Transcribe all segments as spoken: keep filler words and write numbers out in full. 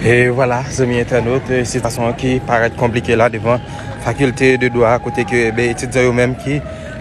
E vwala, zanmi entènot, e, sitiyasyon an ki parèt konplike la devan fakilte de dwa, kote ke, ben, etidyan yo menm ki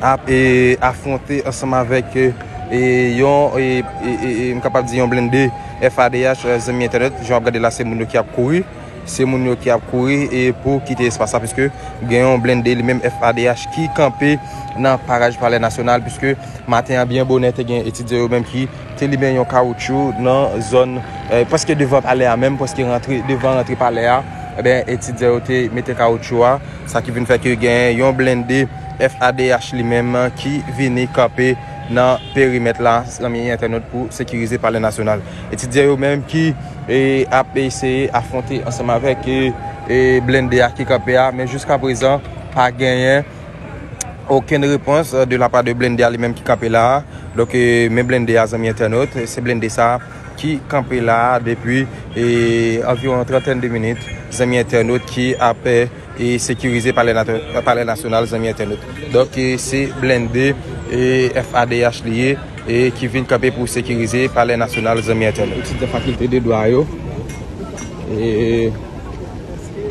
ap, e, afwonte ansanm avèk, e, e, yon, e, e, e, e, m kapab di yon blende F A D H, e, zanmi entènot, jan w ap gade la, se moun yo ki ap kouri, se moun yo ki ap kouri, e, pou kite espas la, piske gen yon blende li menm F A D H ki kanpe nan paraj Palè Nasyonal, piske maten an byen bonè te gen etidyan yo menm ki te limen yon kawotchou nan zòn, eh, prèske devan palè a menm, prèske rantre, devan rantre palè a, ebyen, etidyan yo te mete kawotchou a, sa ki vin fè ke gen yon blende F A D H li menm ki vini kanpe nan perimèt la, zanmi entènot, pou sekirize Palè Nasyonal. Etidyan yo menm ki, eh, ap eseye afwonte ansanm avèk, eh, eh, blende a ki kanpe a, men jiska prezan, pa genyen okenn repons, eh, de la pa de blende a li menm ki kanpe la a. Donk, eh, men blende a, zanmi entènot, se blende sa a ki kanpe la a depi, eh, anviwon trantèn de minit, zanmi entènot, ki ap, eh, sekirize Palè Nat-, Palè Nasyonal, zanmi entènot. Donk, eh, se blende, eh, F A D H li ye, eh, ki vin kanpe pou sekirize Palè Nasyonal, zanmi entènot. Etidyan fakilte de dwa yo, eh,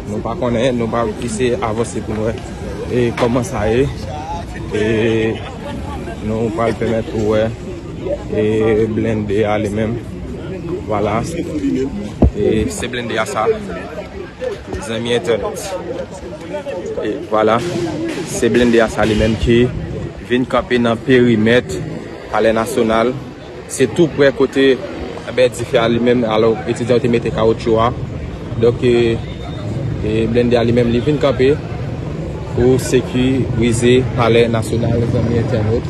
nou pa konnen, nou pa eseye avanse pou n wè, eh, kòman sa ye. Eh, nou pral pèmèt ou wè, eh, blende a li menm. Vwala. Eh, se blende a sa, zanmi entènot. E vwala, se blende a sa li menm ki vin kanpe nan perimèt Palè Nasyonal. Se tou prè kote, ben, dife a li menm, alò, etidyan yo te mete kawotchou a. Donk, e, e blende a li menm, li vin kanpe pou sekirize Palè Nasyonal, zanmi entènot.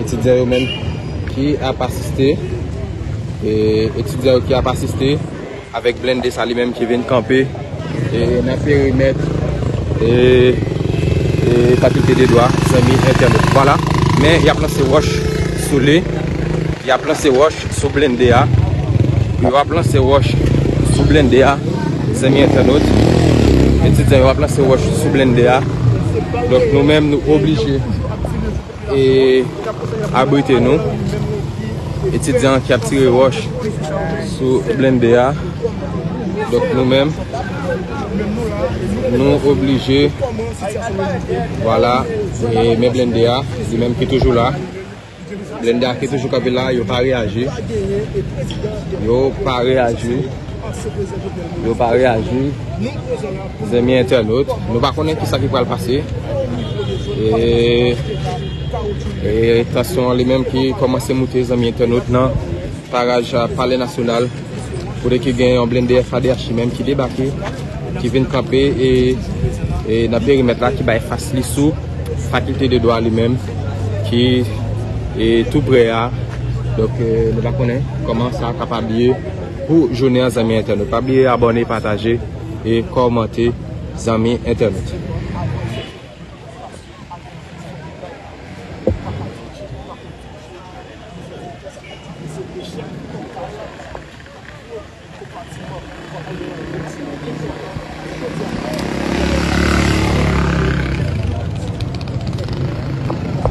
Etidyan yo menm ki ap asiste, e, etidyan yo ki ap asiste avèk blende sa li menm ki vin kanpe, e, nan perimèt, e, e, fakilte de dwa, zanmi entènot. Vwala, men y ap lanse wòch sou li, y ap lanse wòch sou blende a, yo ap lanse wòch sou blende a, zanmi entènot, etidyan yo ap lanse wòch sou blende a. Donk nou menm nou oblije e abrite nou. Etidyan ki ap tire wòch sou blende a. Donk nou menm, nou oblije, vwala, e men blende a, li menm ki toujou la. Blende a ki toujou kanpe la, yo pa reyaji. Yo pa reyaji. Yo pa reyaji. Zanmi entènot, nou pa konnen kisa ki pral pase. E, e tansyon an li menm ki kòmanse moute, zanmi entènot, nan paraj, a, Palè Nasyonal, kote ki gen yon blende F A D H li menm ki debake, ki vin kanpe, e, e nan perimèt la, ki bay fas li sou fakilte de dwa li menm, ki, e, tou prè a. Donk, e, nou pa konnen kòman sa kapab ye pou jounen an, zanmi entènot. Pa bliye abòne, pataje e kòmante, zanmi entènot.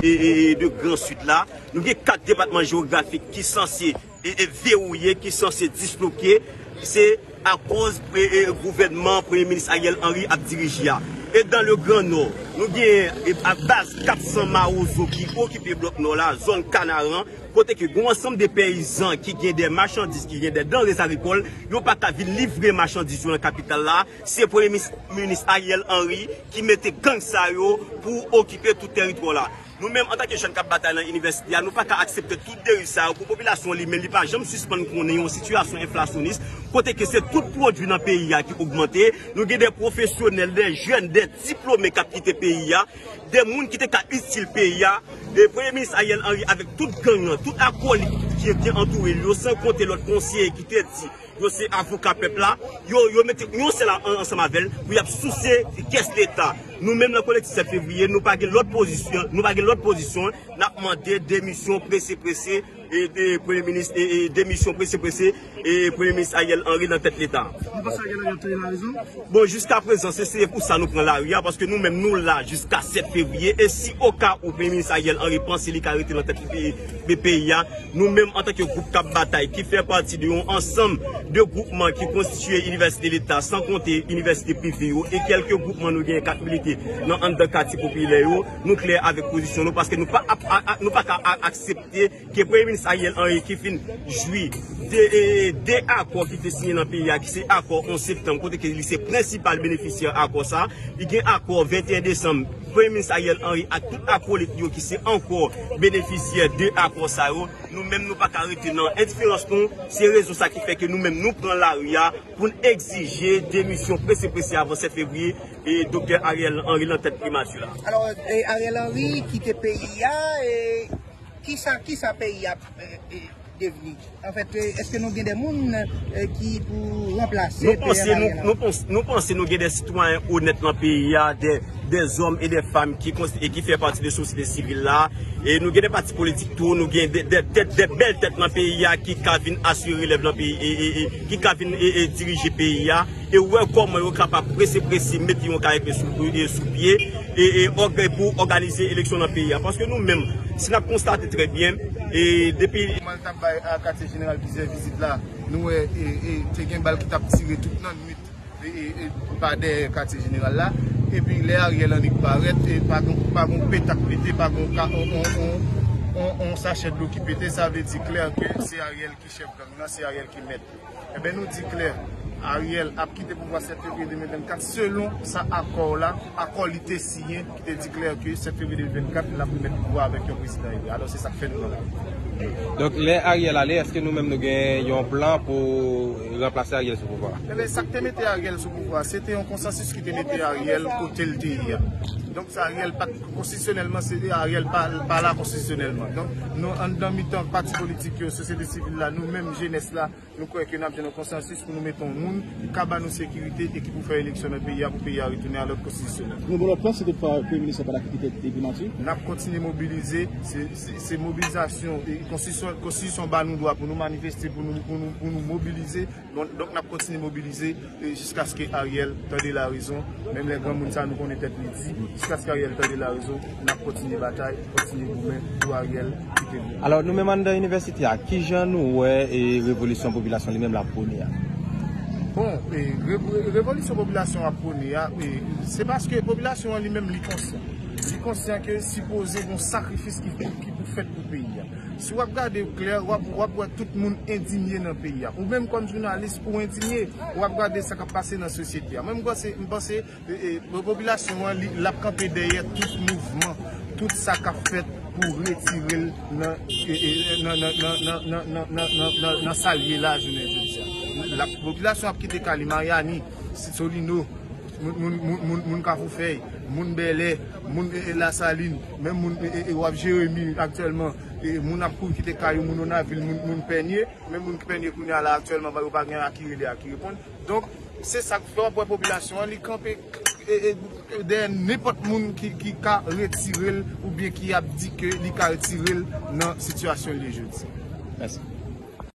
E, e, e de Gran Sid la, nou gen kat depatman jewografik ki sanse e, e vewouye, ki sanse disloke, se akoz pre-, e, gouvènman Premye Minis Ariel Henry ap dirije a. E dan le Gran Nò, nou gen, e, a baz kat san Mawozo ki okipe blòk Nò la, zòn Kanaran, kote ke gen yon ansanm de peyizan ki gen de machandiz, ki gen de danre agrikòl, yo pa ka vin livre machandiz yo nan kapital la. Se Premye Minis, Minis Ariel Henry ki mete gang sa yo pou okipe tout tèritwa la. Nou menm, antanke jèn k ap batay nan inivèsite a, nou pa ka aksepte tout deriv sa yo pou popilasyon li menm, li pa janm sispann konnen yon sitiyasyon enflasyonis, kote ke se tout pwodui nan peyi a ki ogmante. Nou gen de pwofesyonèl, de jèn, de diplome k ap kite peyi a, de moun ki te ka itil peyi a. E Premye Minis Ariel Henry avèk tout gang lan, tout akòlik ki te antoure l yo, san konte lòt konseye ki te di yo se avoka pèp la, yo, yo mete yon sèl a-, an-, ansanm avè l pou y ap souse kès Leta. Nou menm nan Kolektif sèt Fevriye, nou pa gen lòt pozisyon, nou pa gen lòt pozisyon, n ap mande demisyon prese prese, e, de Premye Minis, e, e, demisyon prese prese e Premye Minis Ariel Henry nan tèt Leta. Bon, jiska prezan, se, se pou sa nou pran lari a, paske nou menm nou la jiska sèt fevriye, e si oka ou Premye Minis Ariel Henry panse li ka rete nan tèt pe-, pe-, peyi a, nou menm antanke gwoup k ap batay, ki fè pati de yon ansanm de gwoupman ki konstitiye inivèsite Leta, san konte inivèsite prive yo, e kèlke gwoupman nou genyen k ap milite nan anndan katye popilè yo, nou klè avèk pozisyon nou, paske nou pa ap, a, a, nou pa ka a, aksepte ke Premye Minis Ariel Henry ki fin jwi de, e, de akò ki te siyen nan peyi a, ki se akò onz septanm, kote ke li se prensipal benefisyè akò sa, li gen akò venteyen desanm, Premye Minis Ariel Henry ak tout akolit yo ki se ankò benefisyè de akò sa yo, nou menm nou pa ka rete nan endiferans nou, se rezon sa ki fè ke nou menm nou pran lari a pou n egzije demisyon prese prese avan sèt fevriye e Doktè Ariel Henry nan tèt primati la. Alò, e, Ariel Henry kite peyi a, e, kisa, kisa peyi a, e, e, devni? Anfèt, e, èske nou gen de moun, e, ki pou ranplase Nou P M panse nou, Ariel Henry? nou panse, nou panse nou gen de sitwayen onèt nan peyi a, de, de zòm e de fanm ki konsti-, e ki fè pati de sosyete sivil la, e nou gen de pati politik tou, nou gen de, de tèt, de bèl tèt nan peyi a ki ka vin asire relèv nan peyi, e, e, e ki ka vin, e, e dirije peyi a, e wè kòman yo kapab prese prese mete yon karikè sou, e, sou pye, e, e òg-, pou òganize eleksyon nan peyi a. Paske nou menm, si n ap konstate trè byen, e depi Kòman l t ap bay a katye jeneral plizyè vizit la, nou wè, e, e, te gen bal ki t ap tire tout nan nwit, e, e, e, pa dèyè katye jeneral la. Epi lè Ariel Henry parèt, e pa gon, pa gon petak pete, pa gon ka, on, on, on, on, on sachè dlo ki pete, sa vle di klè ke se Ariel ki chèf gang nan, se Ariel ki mèt. Ebyen, nou di klè, Ariel ap kite pouvwa sèt fevriye de mil vennkat, selon sa akò la, akò li te siyen, ki te di klè ke sèt fevriye de mil vennkat, l ap remèt pouvwa avèk yon prezidan eli. Alò, se sa k fè nou nan la. Donk, lè Ariel ale, èske nou menm nou gen yon plan pou ranplase Ariel sou pouvwa a? Ebyen, sa k te mete Ariel sou pouvwa a, se te yon konsansis ki te mete Ariel kote l te ye a. Donk, sa Ariel pa t, konstitisyonèlman, se Ariel pa, pa la konstitisyonèlman. Donk, nou, anndan mitan pati politik yo, sosyete sivil la, nou menm, jenès la, nou kwè ke n ap jwenn yon konsansis pou nou mete yon moun ki ka ba nou sekirite e ki pou fè eleksyon nan peyi a, pou peyi a retounen a lòd konstitisyonèl. Nou gen lòt plan si toutfwa Premye Minis la pa ta kite primati? N ap kontinye mobilize. Se, se, se mobilizasyon, e konstitisyon, konstitisyon ba nou dwa pou nou manifeste, pou nou, pou nou, pou nou mobilize. Donk, donk, n ap kontinye mobilize, e jiskaske Ariel tande larezon. Menm lè granmoun sa nou konnen tèt li di, jiskaske Ariel tande larezon, n ap kontinye batay, kontinye goumen pou Ariel kite pouvwa. Alò, nou menm anndan inivèsite a, kijan nou wè, e, revolisyon popilasyon li menm l ap pwone a? Bon, e, re-, re-, revolisyon popilasyon ap pwone a, e, se paske popilasyon an li menm li konsyan. Li konsyan ke sipoze gon sakrifis ki, ki pou fèt pou peyi a. Si w ap gade klè, w ap, w ap wè tout moun endinye nan peyi a. Ou menm kòm jounalis, ou endinye, w ap gade sa k ap pase nan sosyete a. Mwen, m panse, m panse, e, e, popilasyon an, li, l ap kanpe dèyè tout mouvman, tout sa k ap fèt pou retire l nan, e, e, nan, nan sa l ye la, jounen jodi a. L ap, popilasyon ap kite Kali, Maryani, Solino, moun, moun, moun, moun, moun Kafou Fèy, moun Bèlè, moun, e, e, Lasalin, menm moun, e, e, e, w ap Jeremi aktyèlman, e, moun ap kouri kite kay yo, moun Onavil, moun, moun Pènye, menm moun ki Pènye kounye a la aktyèlman, yo pa gen a ki rele, a ki reponn. Donk, se sa k fè w ap wè popilasyon an, li kanpe, e, e, dèyè nenpòt moun ki, ki ka retire l oubyen ki ap di ke li ka retire l nan sitiyasyon l ye jodi. Mèsi.